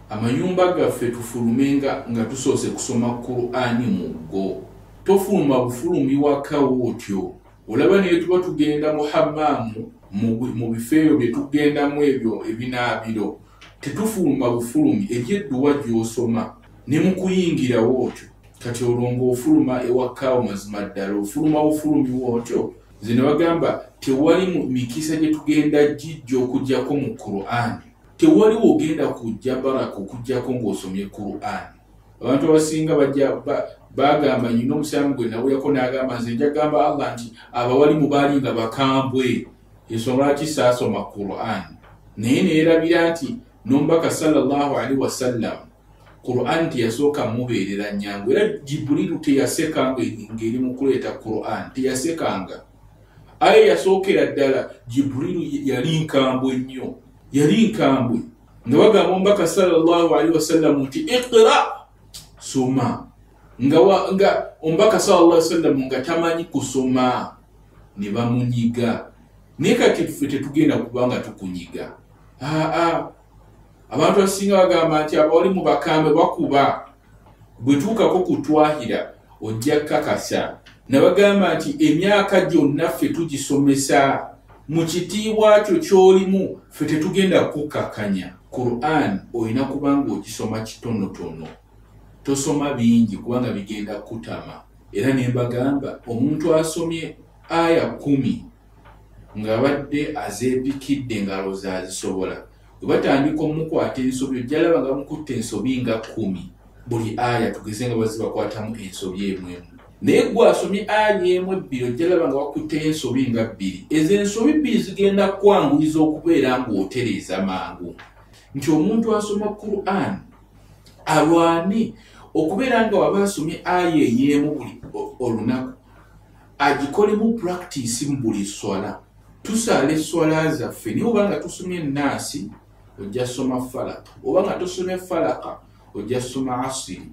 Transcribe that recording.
Amayumba gaffe tufulume nga tusoose kusoma Qur'ani mu go. Tofuluma bufulumi waka wootyo. Olaba naye tuba tugenda mu hammaamu, mu bifo ebyo bye tugendamu, ebyo ebinaabiro, tetufuluma bufulumi. Eri edduwa gy'osoma ne mu kuyingirawo otyo. Kati olwo ng'ofuluma ewakaawo, mazima ddala ofuluma bufulumi wootyo? Nze ne bagamba tewali mikisa gye tugenda gijja okugjako mu Qur'ani. Tewaliwo ogenda kujja baraka okugjako ng'osomye Qur'ani. Abantu abasinga bajja bagamba, nyina omusiraamu gwe nawulirako n'agamba, "Nze njagamba Allah nti abawalimu baali nga bakambwe, ensonga lwaki saasoma Qur'an." Naye neerabira nti n'omubaka sallallahu alaihi wasallam Qur'an teyasooka mubeerera nyangu, era Jibuliru teyasekanga ng'eri mu kuleeta Qur'an, teyasekanga. Aye yasookera ddala Jibuliru yali nkambwe nnyo, yali nkambwe, nga bagamba omubaka sallallahu alaihi wasallam nti, "Iqra, soma," nga omubaka sallallahu alaihi wasallam nga tamanyi kusoma, ne bamunyiga. Naye kati ffe tetugenda kubanga tukunyiga. Aa, abantu abasinga bagamba nti abawali mu bakambe, bakuba. Bwe tuukako kutwahira ojja kakasa. Nabagamba nti emyaka gyonna ffe tugisomesa mu kitiibwa kyo ky'olimu, ffe tetugenda kukkakanya. Quran olina kubanga ogisoma kitonotono, tosoma bingi kubanga bigenda kutama. Era ne mbagamba omuntu asomye aya 10 ng'abadde azeepikidde ng'alowooza azisobola, bwe batandika omukwata ensobi, ojja laba nga bamukutta ensobi nga 10 buli aya, tugeze nga bazibakwatamu ensobi emu emu. Naye gwe asomye aya emu ebbiri, ojja laba nga bakutte ensobi nga bbiri. Ezo ensobi bbiri zigenda kwanguyiza okubeera ng'otereeza mangu. Nti omuntu asoma Quran alwane okubeera nga waba asomye aya ey'emu buli olunaku, agikolemu practice mu buli swala. Tusaala eswala zaffe, naye oba nga tusomye Naasi, ojja soma Falaka, oba nga tosomye Falaka, ojja soma Asiri.